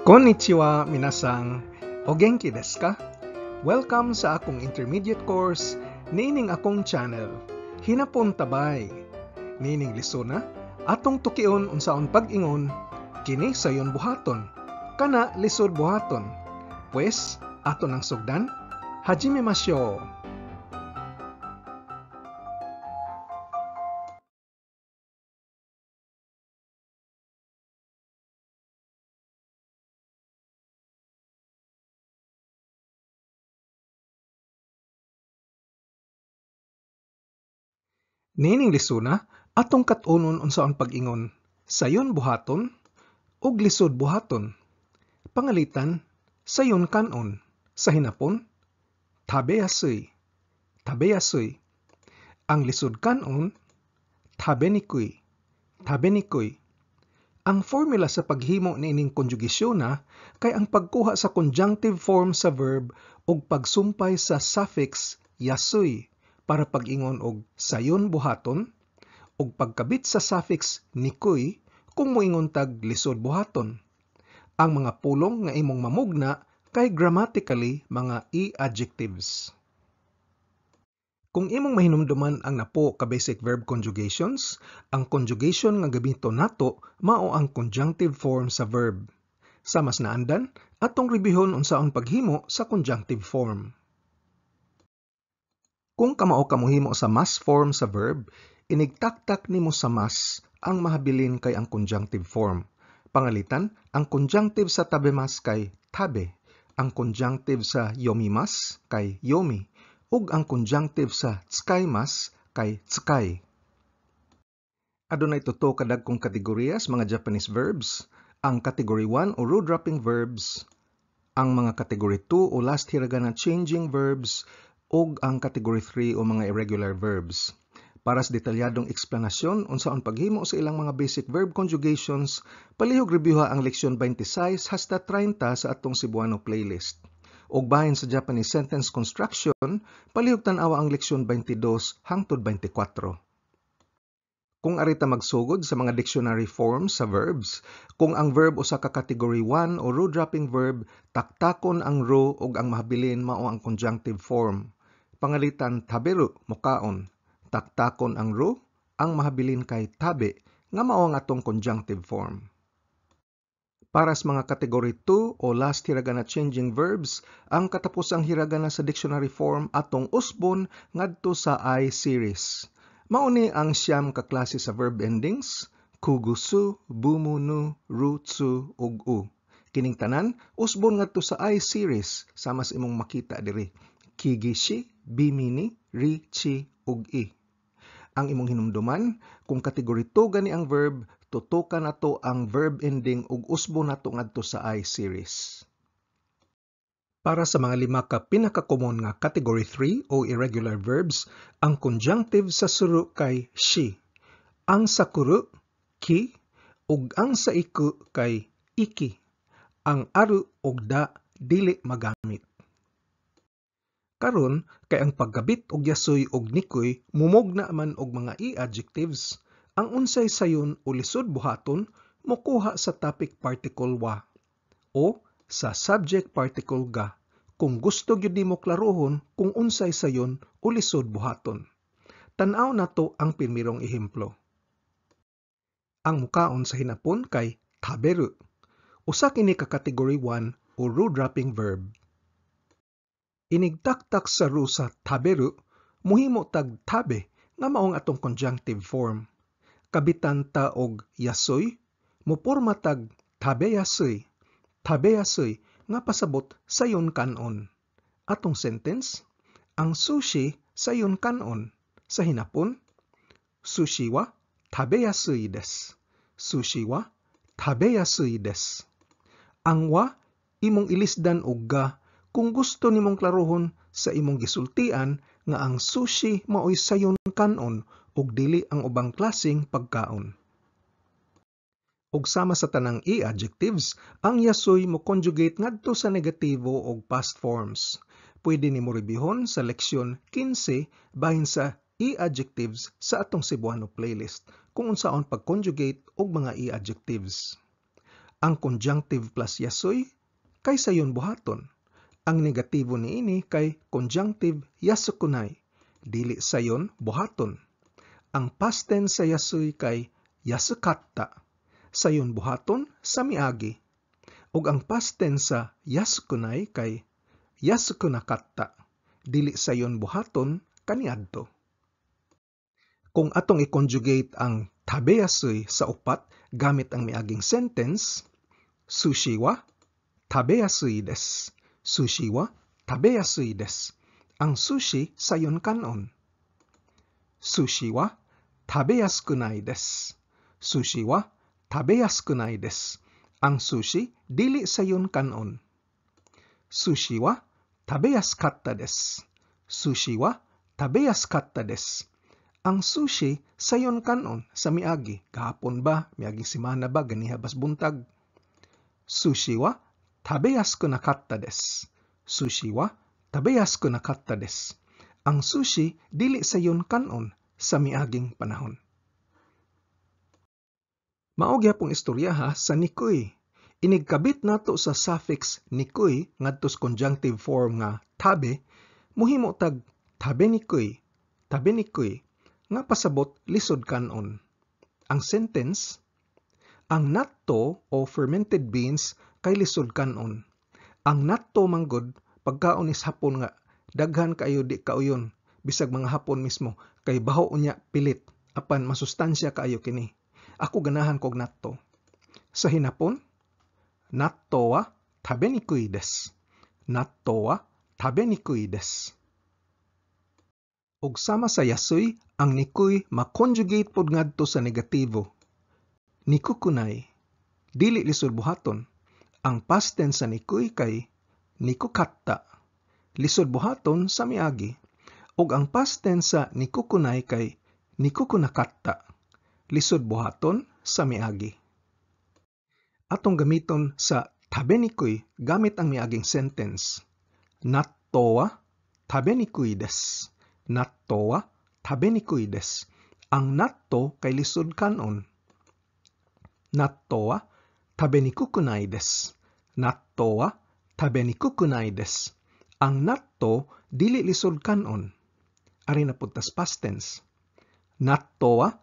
Konnichiwa, minasang. O genki desu ka? Welcome sa akong intermediate course niining akong channel. Hinapon tabay. Niining lisuna, atong tukion unsaon pag-ingon, kini sayon buhaton, kana lisod buhaton. Pues, ato nang sugdan, hajime mashou. Niining lisuna, atong kat-unon unsaon pag-ingon, sayon buhaton ug lisod buhaton. Pangalitan, sayon kan-on. Sa hinapon, tabeyasui, tabeyasui. Ang lisod kan-on, tabenikui, tabenikui. Ang formula sa paghimo niining konjugasyona kay ang pagkuha sa conjunctive form sa verb ug pagsumpay sa suffix yasui para pag-ingon og sayon buhaton ug pagkabit sa suffix nikuy kung moingon tag lisod buhaton. Ang mga pulong nga imong mamugna kay grammatically mga i-adjectives. Kung imong mahinumduman ang napo ka basic verb conjugations, ang conjugation nga gamiton nato mao ang conjunctive form sa verb. Sa mas naandan, atong rebihon unsaon paghimo sa conjunctive form. Kung kamao ka mohimo sa mas form sa verb, inigtaktak nimo sa mas ang mahabilin kay ang conjunctive form. Pangalitan, ang conjunctive sa tabemas kay tabe, ang conjunctive sa yomimas kay yomi, ug ang conjunctive sa tsukaimas kay tsukai. Adunay tuto ka dagkong kategoriyas mga Japanese verbs, ang category 1 o ru-dropping verbs, ang mga category 2 o last hiragana changing verbs, ug ang category 3 o mga irregular verbs. Para sa detalyadong eksplanasyon unsaon paghimo sa ilang mga basic verb conjugations, palihog rebyuha ang leksyon 26 hasta 30 sa atong Cebuano playlist. Ug bahin sa Japanese sentence construction, palihog tan-awa ang leksyon 22 hangtod 24. Kung arita magsugod sa mga dictionary forms sa verbs, kung ang verb usa ka category 1 o ru-dropping verb, taktakon ang ru ug ang mahabilin mao ang conjunctive form. Pangalitan taberu, mukaon. Taktakon ang ru, ang mahabilin kay tabe, nga mao ang atong conjunctive form. Para sa mga category 2 o last hiragana changing verbs, ang katapusang hiragana sa dictionary form atong usbon ngadto sa I series. Mao ni ang siyam ka klase sa verb endings, kugusu, bumunu, rutsu, ug u. Kining tanan usbon ngadto sa I series sama sa imong makita diri. Kigishi, bimini, ri, chi, ug i. Ang imong hinumduman, kung category 2 gani ang verb, tutukan nato ang verb ending ug usbon nato ngadto sa I series. Para sa mga lima ka pinakakomon nga category 3 o irregular verbs, ang conjunctive sa suru kay shi, ang sa kuru, ki, ug ang sa iku kay iki. Ang aru ug da dili magamit. Karon kay ang pagkabit og yasoy og nikoy mumugna man og mga i-adjectives, ang unsay sayon o lisod buhaton mokuha sa topic particle wa o sa subject particle ga kung gusto gyud nimo klarohon kung unsay sayon o lisod buhaton. Tan-aw nato ang primerong ehemplo. Ang mukaon sa hinapon kay taberu. Usa kini ka category 1 o ru-dropping verb. Inigtaktak sa ru sa taberu, muhimo tag tabe nga maong atong conjunctive form. Kabitan ta og yasoy, muporma tag tabeyasui, tabeyasui nga pasabot sayon kanon. Atong sentence, ang sushi sayon kanon. Sa hinapon, sushi wa tabeyasui desu. Sushi wa tabeyasui desu. Ang wa imong ilisdan og ga kung gusto nimong klarohon sa imong gisultian nga ang sushi maoy sayon kanon ug dili ang ubang klaseng pagkaon. Ug sama sa tanang i-adjectives, ang yasoy mo conjugate ngadto sa negatibo og past forms. Pwede nimo rebihon sa leksyon 15 bahin sa i-adjectives sa atong Cebuano playlist kung unsaon pag-conjugate og mga i-adjectives. Ang conjunctive plus yasui kay sayon buhaton. Ang negatibo niini kay conjunctive yasukunay, dili sayon buhaton. Ang past tense sa yasui kay yasukatta, sayon buhaton sa miagi. Ug ang past tense sa yasukunay kay yasukunakatta, dili sayon buhaton kaniadto. Kung atong i-conjugate ang tabeyasui sa upat gamit ang miaging sentence, sushi wa tabeyasui desu. Sushi wa tabeyasui desu. Ang sushi sayon kanon. Sushi wa tabeyasukunai desu. Sushi wa tabeyasukunai desu. Ang sushi dili sayon kanon. Sushi wa tabeyasukatta desu. Sushi wa tabeyasukatta desu. Ang sushi sayon kanon sa miagi. Gahapon ba? Miaging semana ba? Ganiha bas buntag? Sushi wa tabeyasukunakatta desu. Sushi wa tabeyasukunakatta desu. Ang sushi dili sayon kanon sa miaging panahon. Mao gyapong istoryaha sa nikuy. Inigkabit nato sa suffix nikuy ngadto sa conjunctive form nga tabe, muhimo tag tabenikuy, tabenikuy, nga pasabot lisod kanon. Ang sentence, ang natto o fermented beans kay lisod kanon. Ang natto manggod pagkaon is Hapon nga daghan kaayo di kauyon bisag mga Hapon mismo kay baho unya pilit apan masustansya kaayo kini. Ako ganahan kog natto. Sa hinapon, natto wa tabenikui desu. Natto wa tabenikui desu. Ug sama sa yasui, ang nikuy ma-conjugate pod ngadto sa negatibo. Nikukunai, dili lisod buhaton. Ang past tense sa nikuy kay nikukatta, lisod buhaton sa miagi. Ug ang past tense sa nikukunai kay nikukunakatta, lisod buhaton sa miagi. Atong gamiton sa tabenikui gamit ang miaging sentence. Natto wa tabenikui desu. Natto wa tabenikui desu. Ang natto kay lisod kanon. Natto wa tabenikukunai desu. Natto wa tabenikukunai desu. Ang natto dili lisod kanon. Ari na pud tas past tense. Natto wa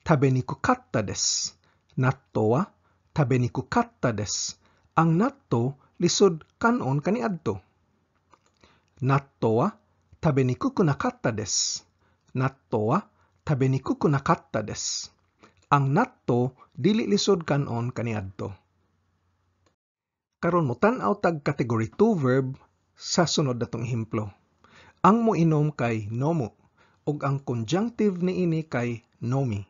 tabenikukatta desu. Natto wa tabenikukatta desu. Ang natto lisod kanon kaniadto. Natto wa tabenikukunakatta desu. Natto wa tabenikukunakatta desu. Ang natto dili lisod kanon kaniadto. Karon mo tan-aw tag category 2 verb sa sunod natong ehemplo. Ang moinom kay nomu ug ang conjunctive niini kay nomi.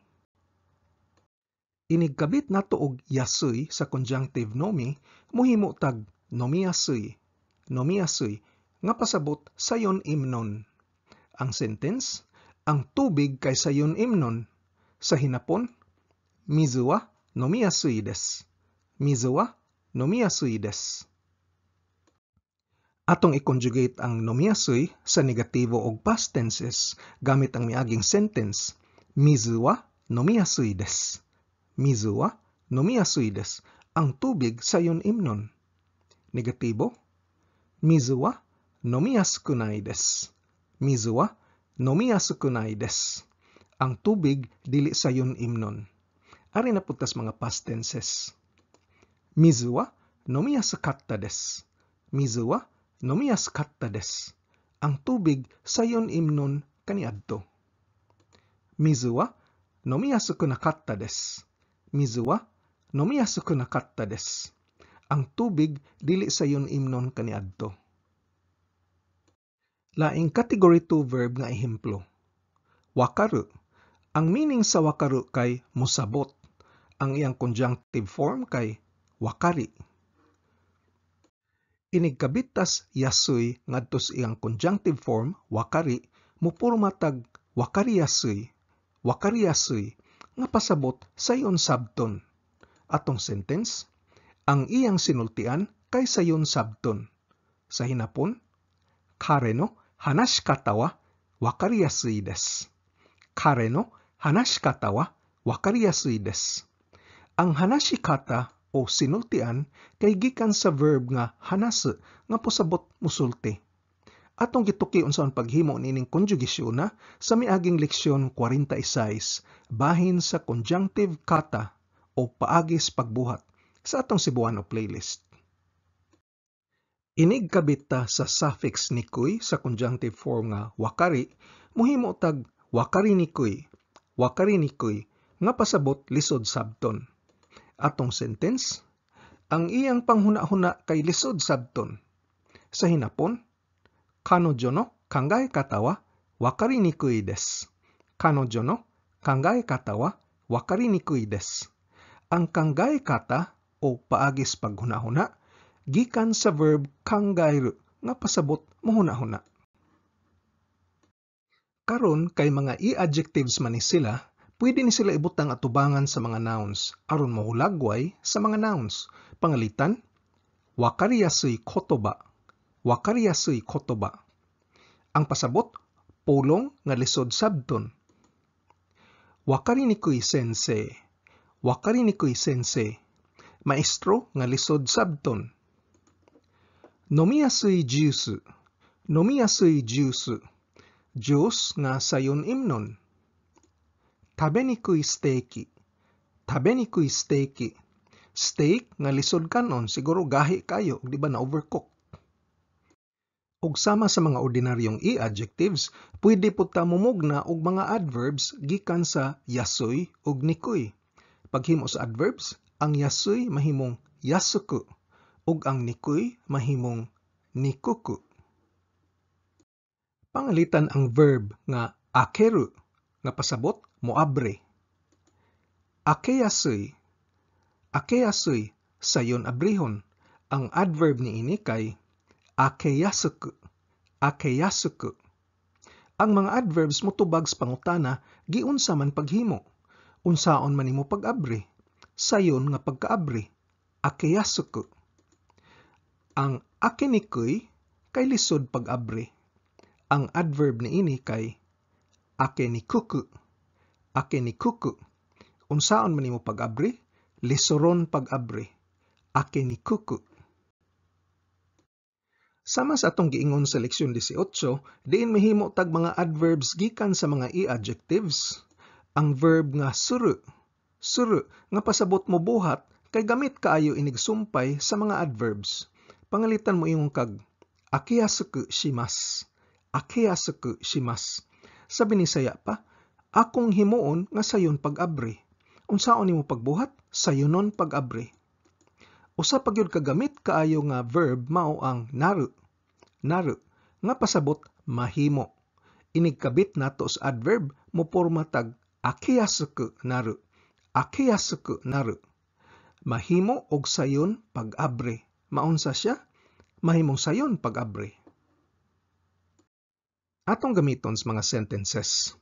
Inigkabit nato og yasui sa conjunctive nomi, muhimo tag nomiyasui, nomiyasui, nga pasabot sayon imnon. Ang sentence, ang tubig kay sayon imnon. Sa hinapon, mizu wa nomiyasui desu. Mizu wa nomiyasui desu. Atong i-conjugate ang nomiyasui sa negatibo og past tenses gamit ang miaging sentence. Mizu wa nomiyasui desu. Mizu wa nomiyasui desu. Ang tubig sayon imnon. Negatibo, mizu wa nomiyasukunai desu. Mizu wa nomiyasukunai desu. Ang tubig dili sayon imnon. Ari na pud tas mga past tenses. Mizu wa nomiyasukatta desu. Mizu wa nomiyasukatta desu. Ang tubig sayon imnon kaniadto. Mizu wa nomiyasukunakatta desu. Mizu wa nomiyasukunakatta desu. Ang tubig dili sayon imnon kaniadto. Laing category 2 verb nga ehemplo. Wakaru. Ang meaning sa wakaru kay mosabot. Ang iyang conjunctive form kay wakari. Inigkabit tas yasui ngadto sa iyang conjunctive form wakari, mupurma tag wakariyasui, wakariyasui, nga pasabot sayon sabton. Atong sentence, ang iyang sinultian kay sayon sabton. Sa hinapon, kare no hanashikata wa wakariyasui desu. Kare no hanashikata wa wakariyasui desu. Ang hanashikata o o sinultian kay gikan sa verb nga hanasu nga posabot musulti. Atong gituki unsaon paghimo niining conjugation na sa miaging leksyon 46 bahin sa conjunctive kata o paagis pagbuhat sa atong Cebuano playlist. Inig kabit ta sa suffix nikuy sa conjunctive form nga wakari, muhimo tag wakarinikuy, wakarinikuy nga pasabot lisod sabton. Atong sentence, ang iyang panghuna-huna kay lisod sabton. Sa hinapon, kanojo no kangae kata wa wakarinikuy desu. Kanojo no kangae kata wa wakarinikuy desu. Ang kangae kata o paagis paghuna-huna gikan sa verb kangaeru nga pasabot mohuna-huna. Karon kay mga i-adjectives man ni sila, pwede ni sila ibutang atubangan sa mga nouns aron mohulagway sa mga nouns. Pangalitan, wakariyasui kotoba. Wakariyasui kotoba. Ang pasabot, pulong nga lisod sabton. Wakarinikui sensei. Wakarinikui sensei. Maestro nga lisod sabton. Nomiyasui juice. Nomiyasui juice. Juice nga sayon imnon. Tabenikui steak. Tabenikui steak. Steak nga lisod kanon, siguro gahi kayo, di ba na overcook. Ug sama sa mga ordinaryong i-adjectives, pwede pud ta momugna og mga adverbs gikan sa yasui ug nikuy. Paghimo sa adverbs, ang yasui mahimong yasuku ug ang nikuy mahimong nikuku. Pangalitan ang verb nga akeru nga pasabot moabre. Akeyasui. Akeyasui sayon abrihon. Ang adverb niini kay akeyasuku. Akeyasuku. Ang mga adverbs motubag sa pangutana giunsa man paghimo. Unsaon man nimo pag-abri? Sayon nga pagkaabri. Akeyasuku. Ang akenikui kay lisod pag-abri. Ang adverb niini kay akenikuku. Akenikuku. Unsaon man nimo pag-abri? Lisoron pag-abri. Akenikuku. Sama sa atong giingon sa leksyon 18, diin mahimo tag mga adverbs gikan sa mga i-adjectives. Ang verb nga suru, suru nga pasabot mo buhat kay gamit kaayo inigsumpay sa mga adverbs. Pangalitan mo ingon kag akeyasuku shimasu. Akeyasuku shimasu. Sa Binisaya pa, akong himuon nga sayon pag-abri. Unsaon nimo pagbuhat? Sayonon pag-abri. Usa pa gyud kagamit kaayo nga verb mao ang naru. Naru nga pasabot mahimo. Inigkabit nato sa adverb moporma tag akeyasuku naru. Akeyasuku naru. Mahimo og sayon pag-abre. Maunsa siya? Mahimong sayon pag-abre. Atong gamiton sa mga sentences.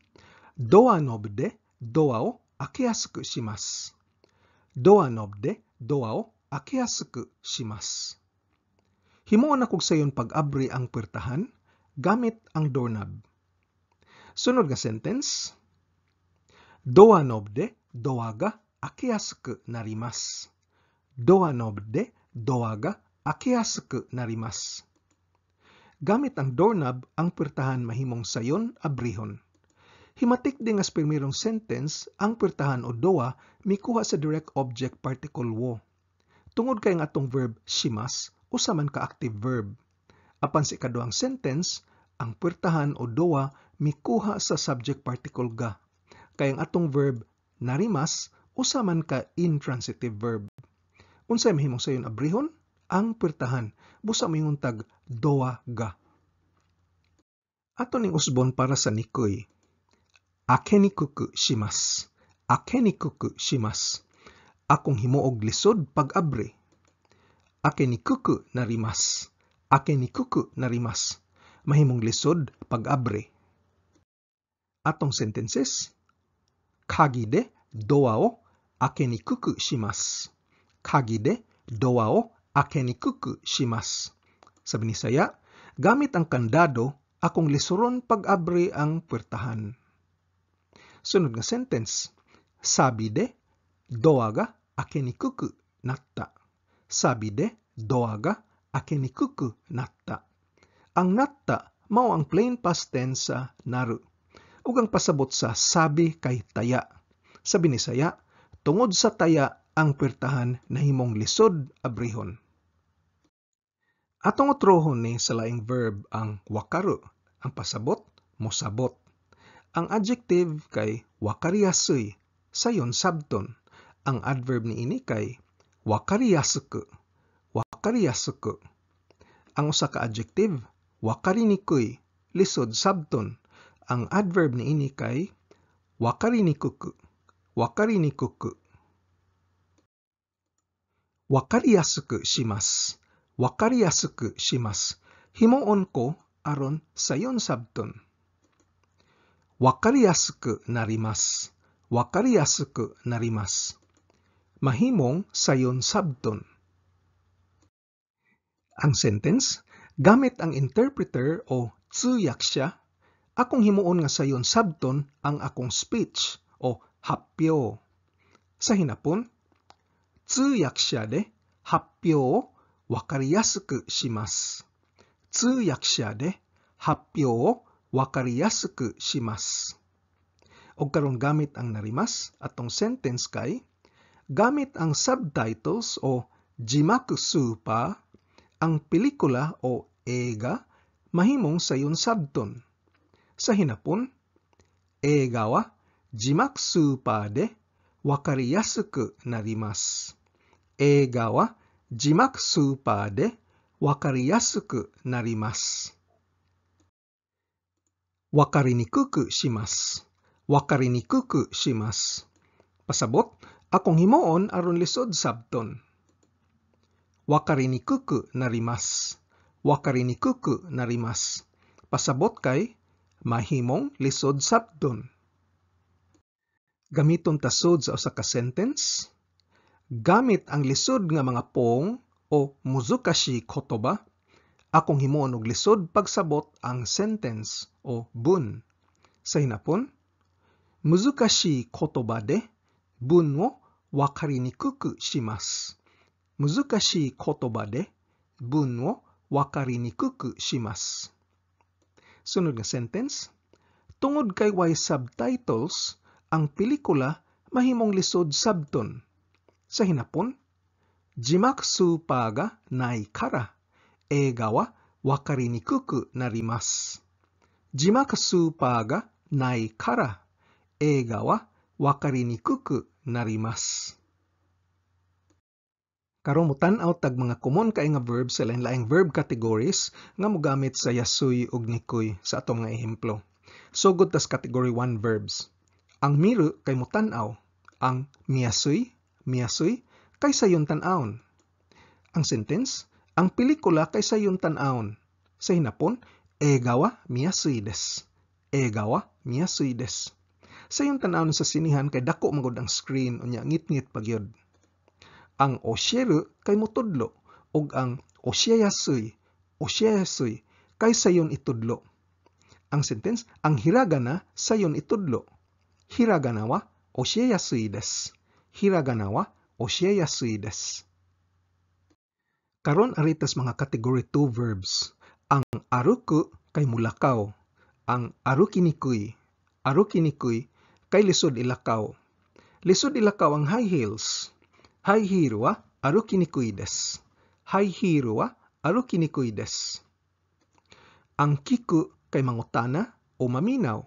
Doa knob de doa o akeyasuku shimasu. Doa knob de doa o akeyasuku shimasu. Himuon nakog sayon pag-abri ang puwertahan gamit ang doorknob. Sunod nga sentence. Doa knob de doa ga akeyasuku narimasu. Doa knob de doa ga akeyasuku narimasu. Gamit ang doorknob, ang puwertahan mahimong sayon abrihon. Himatik din nga sa primerong sentence, ang puwertahan o doa mikuha sa direct object particle wo. Tungod kay ang atong verb shimasu, usa man ka active verb. Apan sa ikaduhang sentence, ang puwertahan o doa mikuha sa subject particle ga. Kay ang atong verb narimasu, usa man ka intransitive verb. Unsay mahimong sayon abrihon? Ang puwertahan. Busa moingon tag doa ga. Ato ning usbon para sa nikuy. Akenikuku shimasu. Akenikuku shimasu. Akong himuog lisod pag-abri. Akenikuku narimasu. Akenikuku narimasu. Mahimong lisod pag-abri. Atong sentences. Kagi de doa o akenikuku shimasu. Kagi de doa o akenikuku shimasu. Sa Binisaya, gamit ang kandado, akong lisuron pag-abri ang puwertahan. Sunod nga sentence. Sabi de doa ga akenikuku natta. Sabi de doa ga akenikuku natta. Ang natta mao ang plain past tense sa naru. Ug ang pasabot sa sabi kay taya. Sa Binisaya, tungod sa taya ang puwertahan nahimong lisod abrihon. Atong utrohon ni sa laing verb ang wakaru. Ang pasabot, mosabot. Ang adjective kay wakariyasuy, sayon sabton. Ang adverb niini kay wakariyasuku, wakariyasuku. Ang usa ka adjective, wakarinikuy, lisod sabton. Ang adverb niini kay wakarinikuku, wakarinikuku. Wakariyasuku shimasu. Wakariyasuku shimasu. Himuon ko aron sayon sabton. Wakariyasuku narimasu. Wakariyasuku narimasu. Mahimong sayon sabton. Ang sentence, gamit ang interpreter o tsuyaksha, akong himuon nga sayon sabton ang akong speech o hapyo. Sa hinapon, tsuyaksha de hapyo o wakariyasuku shimasu. Tsuyaksha de hapyo o wakariyasuku shimasu. Og karon gamit ang narimas, atong sentence kay gamit ang subtitles o jimaku supa, ang pelikula o eiga mahimong sayon sabton. Sa hinapon, eiga wa jimaku supa de wakariyasuku narimasu. Eiga wa jimaku supa de wakariyasuku narimasu. Wakarinikuku shimasu. Wakarinikuku shimasu. Pasabot, akong himuon aron lisod sabton. Wakarinikuku narimasu. Wakarinikuku narimasu. Pasabot kay mahimong lisod sabton. Gamiton ta sud sa usa ka sentence. Gamit ang lisod nga mga pong o muzukashi kotoba, akong himuon og lisod pagsabot ang sentence o bun. Sa hinapon, muzukashi kotoba de bun wo wakarinikuku shimasu. Muzukashi kotoba de bun wo wakarinikuku shimasu. Sunod nga sentence, tungod kay way subtitles, ang pelikula mahimong lisod sabton. Sa hinapon, jimaku supa ga nai kara, eiga wa wakarinikuku narimasu. Jimaku supa ga nai kara, eiga wa wakarinikuku narimasu. Karon motan-aw tag mga common kay nga verbs sa lain-laing verb categories nga mogamit sa yasuy ug nikuy sa atong mga ehemplo. Sugod tas category 1 verbs. Ang miru kay motan-aw, ang miyasuy, miyasuy kay sayon tan-awon. Ang sentence, ang pelikula kay sayon tan-awon. Sa hinapon, eiga wa miyasuy desu. Eiga wa miyasuy desu. Sayon tan-awon sa sinihan kay dako man gud ang screen unya ngit-ngit pa gyud. Ang osieru kay motudlo ug ang oshieyasui, oshieyasui kay sayon itudlo. Ang sentence, ang hiragana sayon itudlo. Hiragana wa oshieyasui desu. Hiragana wa oshieyasui desu. Karon aritas mga category 2 verbs. Ang aruku kay mulakaw. Ang arukinikui, arukinikui kay lisod ilakaw. Lisod ilakaw ang high heels. High heel wa arukinikui desu. High heel wa arukinikui desu. Ang kiku kay mangutana o maminaw.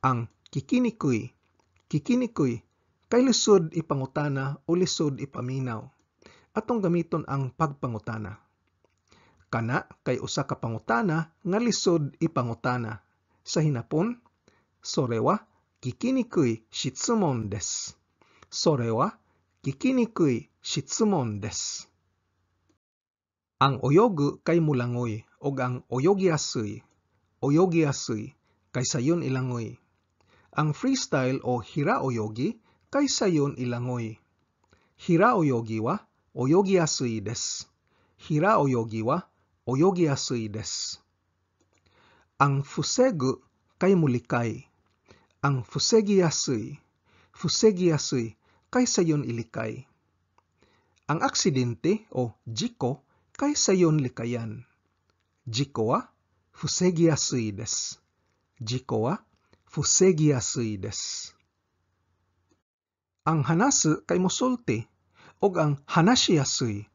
Ang kikinikui, kikinikui kay lisod ipangutana o lisod ipaminaw. Atong gamiton ang pagpangutana. Kana kay usa ka pangutana nga lisod ipangutana. Sa hinapon, sore wa kikinikui shitsumon desu. Sore wa kikinikui shitsumon desu. Ang oyogu kay mulangoy ug ang oyogiasui, oyogiasui kay sayon ilangoy. Ang freestyle o hiraoyogi kay sayon ilangoy. Hiraoyogi wa oyogiasui desu. Hiraoyogi wa oyogiasui desu. Ang fusegu kay mulikay. Ang fusegiasui, fusegiasui kay sayon ilikay. Ang aksidente o jiko kay sayon likayan. Jiko wa fusegiyasui desu. Jiko wa fusegiyasui desu. Ang hanasu kay mosulti ug ang hanashiyasui,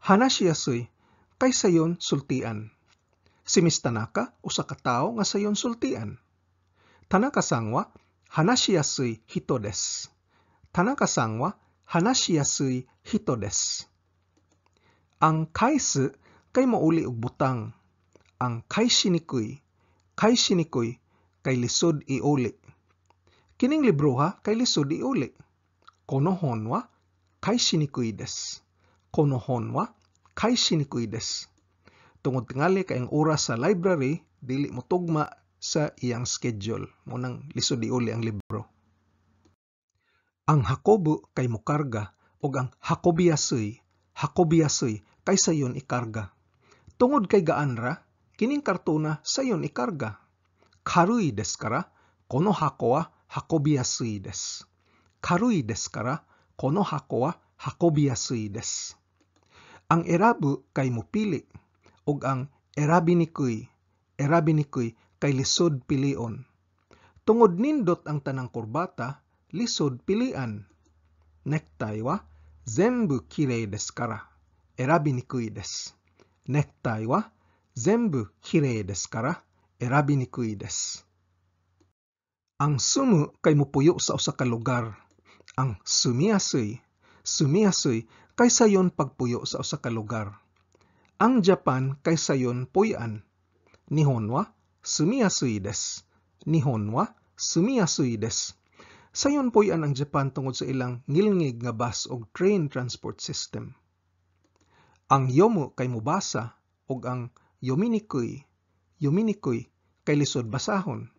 hanashiyasui kay sayon sultian. Si Miss Tanaka usa ka tawo nga sayon sultian. Tanaka-san wa hanashiyasui hito desu. Tanaka-san wa hanashiyasui hito desu. Ang kaisu kay mouli og butang. Ang kaishinikui, kaishinikui kay lisod iuli. Kining libroha kay lisod iuli. Kono hon wa kaishinikui desu. Kono hon wa kaishinikui desu. Tungod tingali kay ang oras sa library dili motugma sa iyang schedule. Mao nang lisod iuli ang libro. Ang hakobu kay mokarga ug ang hakobiyasui, hakobiyasui kay sayon ikarga. Tungod kay gaan ra, kining kartona sayon ikarga. Karui desu kara, kono hako wa hakobiyasui desu. Karui desu kara, kono hako wa hakobiyasui desu. Ang erabu kay mopili ug ang erabinikui, erabinikui kay lisod pilion. Tungod nindot ang tanang kurbata, lisod pilian. Necktie wa zenbu kirei desu kara, erabinikui desu. Necktie wa zenbu kirei desu kara, erabinikui desu. Ang sumu kay mopuyo sa usa ka lugar. Ang sumiyasui, sumiyasui kay sayon pagpuyo sa usa ka lugar. Ang Japan kay sayon puy-an. Nihon wa sumiyasui desu. Nihon wa sumiyasui desu. Sayon puy-an ang Japan tungod sa ilang ngilngig nga bus ug train transport system. Ang yomu kay mobasa ug ang yominikui, yominikui kay lisod basahon.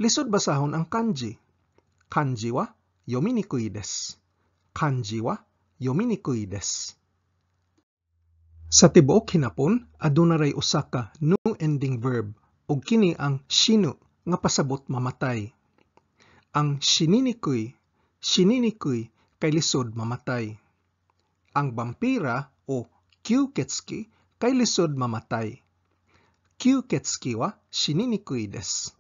Lisod basahon ang kanji. Kanji wa yominikui desu. Kanji wa yominikui desu. Sa tibuok Hinapon, aduna ray usa ka nu ending verb ug kini ang shinu nga pasabot mamatay. Ang shininikui, shininikui kay lisod mamatay. Ang bampira o kyuketsuki kay lisod mamatay. Kyuketsuki wa shininikui desu.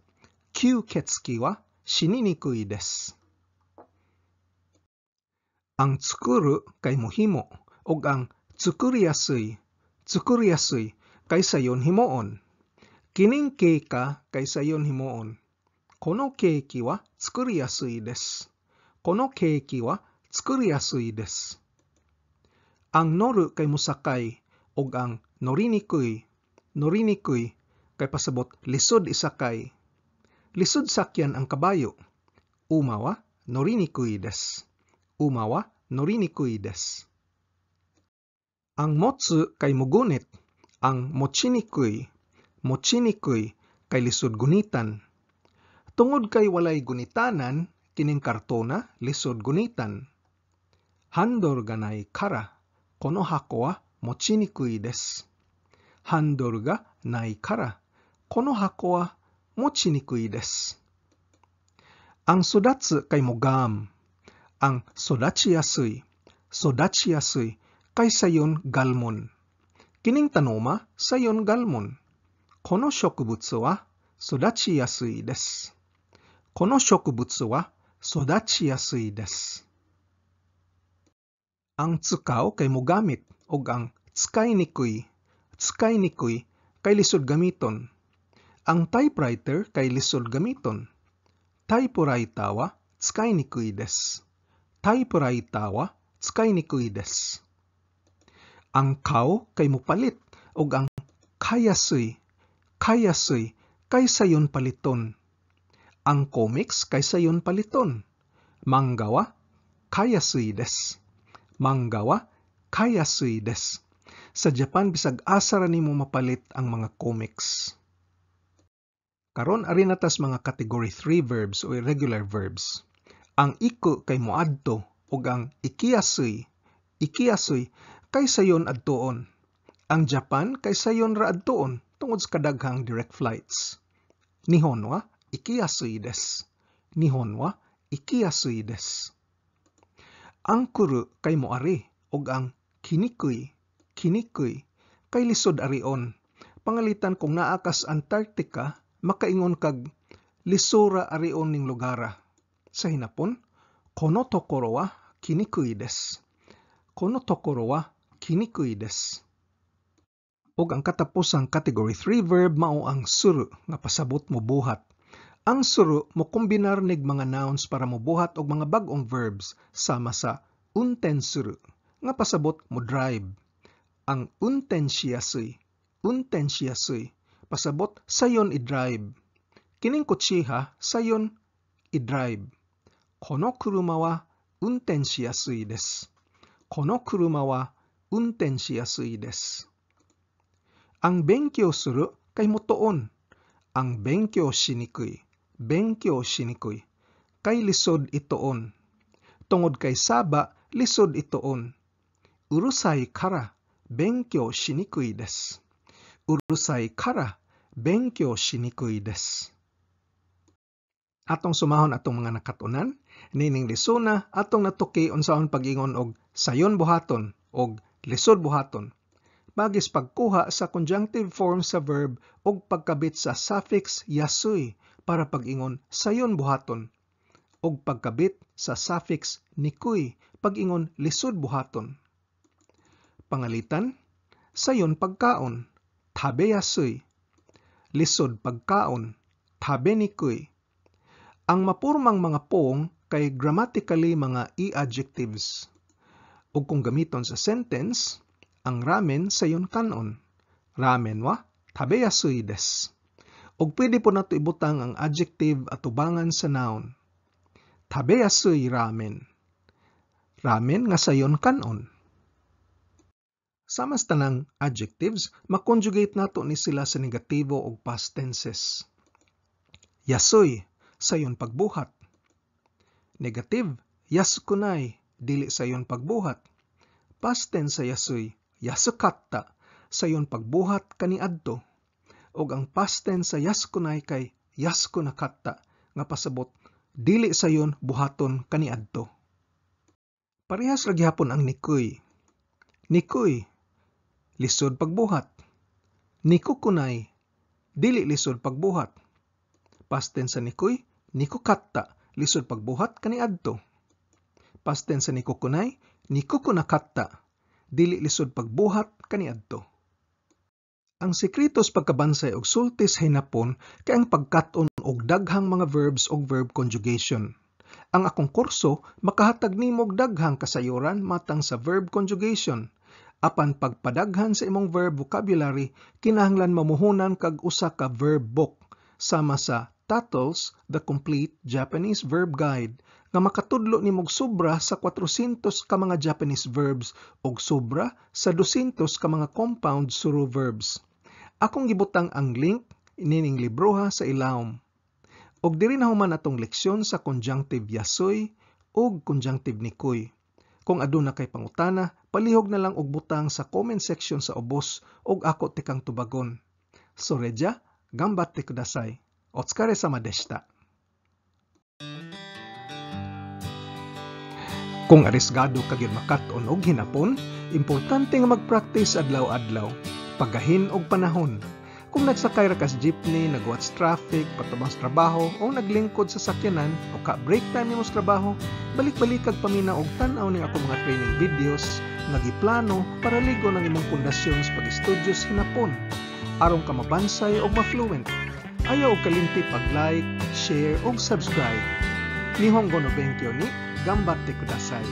Kyuketsuki wa shininikui desu. Ang tsukuru kay mohimo ug ang tsukuriyasui, tsukuriyasui kay sayon himuon. Kining keka kay sayon himuon. Kono keeki wa tsukuriyasui desu. Kono keeki wa tsukuriyasui desu. Ang noru kay mosakay ug ang norinikui, norinikui kay pasabot lisod isakay. Lisod sakyan ang kabayo. Uma wa norinikui desu. Uma wa norinikui desu. Ang motsu kay mogunit. Ang mochinikui, mochinikui kay lisod gunitan. Tungod kay walay gunitanan, kining kartona lisod gunitan. Handor ga nai kara, kono hako wa mochinikui desu. Handor ga nai kara, kono hako wa mochinikui desu. Ang sodatsu kay mogam. Ang sodachiyasui, sodachiyasui kay sayon galmon. Kining tanoma sayon galmon. Kono shokubutsu wa sodachiyasui desu. Kono shokubutsu wa sodachiyasui desu. Ang tsukau kay mogamit ug ang tsukainikui, tsukainikui kay lisod gamiton. Ang typewriter kay lisod gamiton. Typewriter wa tsukainikui desu. Typewriter wa tsukainikui desu. Ang kau kay mopalit ug ang kayasui, kayasui kay sayon paliton. Ang comics kay sayon paliton. Manga wa kayasui desu. Manga wa kayasui desu. Sa Japan bisag asa ra nimo mapalit ang mga comics. Karon ari na tas mga category 3 verbs o irregular verbs. Ang iku kay moadto ug ang ikiyasui, ikiyasui kay sayon adtuon. Ang Japan kay sayon ra adtuon tungod sa kadaghang direct flights. Nihon wa ikiyasui desu. Nihon wa ikiyasui desu. Ang kuru kay moari ug ang Kinikui, kinikui, kay lisod arion. Pangalitan kung naa kas Antarctica, makaingon kag lisura arion ning lugara. Sa Hinapon, kono tokoro wa kinikui desu. Kono tokoro wa kinikui desu. Ug ang katapusang category 3 verb mao ang suru nga pasabot mo buhat. Ang suru mo kombinar nig mga nouns para mobuhat og mga bag-ong verbs sama sa unten suru nga pasabot mo drive. Ang unten shiyasui, unten shiyasui, pasabot sayon i-drive. Kining kutsiha sayon i-drive. Kono kuruma wa unten shiyasui desu. Kono kuruma wa unten shiyasui desu. Ang benkyou suru kay motuon. Ang benkyou shinikui, benkyou shinikui, kay lisod ituon. Tungod kay saba, lisod ituon. Urusai kara benkyou shinikui desu. Urusai kara benkyou shinikui desu. Atong sumahon atong mga nakatunan, nining lisuna atong natuki unsaon pag-ingon og sayon buhaton og lisod buhaton. Bagis pagkuha sa conjunctive form sa verb og pagkabit sa suffix yasui para pag-ingon sayon buhaton og pagkabit sa suffix nikui pag-ingon lisod buhaton. Pangalitan, sayon pagkaon, tabeyasui. Lisod pagkaon, tabenikui. Ang mapurmang mga pong kay grammatically mga i-adjectives. Ug kung gamiton sa sentence, ang ramen sayon kanon. Ramen wa tabeyasui desu. Ug pwede po nato ibutang ang adjective atubangan sa noun. Tabeyasui ramen. Ramen nga sayon kanon. Sama sa tanang adjectives, makonjugate nato ni sila sa negatibo og past tenses. Yasui, sayon pagbuhat. Negative, yasukunai, dili sayon pagbuhat. Past tense sa yasui, yasukatta, sayon pagbuhat kaniadto. Og ang past tense sa yasukunai kay yasukunakatta, nga pasabot, dili sayon buhaton kaniadto. Parehas ra gihapon ang nikuy. Nikuy, lisod pagbuhat. Nikukunay, dili lisod pagbuhat. Past tense sa nikuy, nikukatta, lisod pagbuhat kaniadto. Past tense sa nikukunay, nikukunakatta, dili lisod pagbuhat kaniadto. Ang sekreto sa pagkabansay og sulti sa Hinapon kay ang pagkat-on og daghang mga verbs og verb conjugation. Ang akong kurso makahatag nimo og daghang kasayuran matang sa verb conjugation. Apan pagpadaghan sa imong verb vocabulary, kinahanglan mamuhunan kag usa ka verb book sama sa Tuttle's The Complete Japanese Verb Guide nga makatudlo nimog sobra sa 400 ka mga Japanese verbs ug sobra sa 200 ka mga compound suru verbs. Akong gibutang ang link nining libroha sa ilawom. Og diri na human atong leksyon sa conjunctive yasui ug conjunctive nikuy. Kung aduna kay pangutana, palihog na lang og butang sa comment section sa ubos ug ako tikang tubagon. Soreja, ganbatte kudasai. Otsukaresama deshita. Kung arisgado ka gyud makat-on og hinapon, importante nga mag-practice adlaw-adlaw, pagahin og panahon. Kung nagsakay ra kas jeepney, nagwatch traffic, patubang sa trabaho o naglingkod sa sakyanan o ka break time nimo sa trabaho, balik-balikag paminaw og tan-aw ning ako mga training videos nga giplano para ligo ng imong pundasyon sa pag-estudyo sa hinapon aron ka mabansay og ma-fluent. Ayaw og kalimti pag-like, share og subscribe. Nihongo no benkyou ni ganbatte kudasai.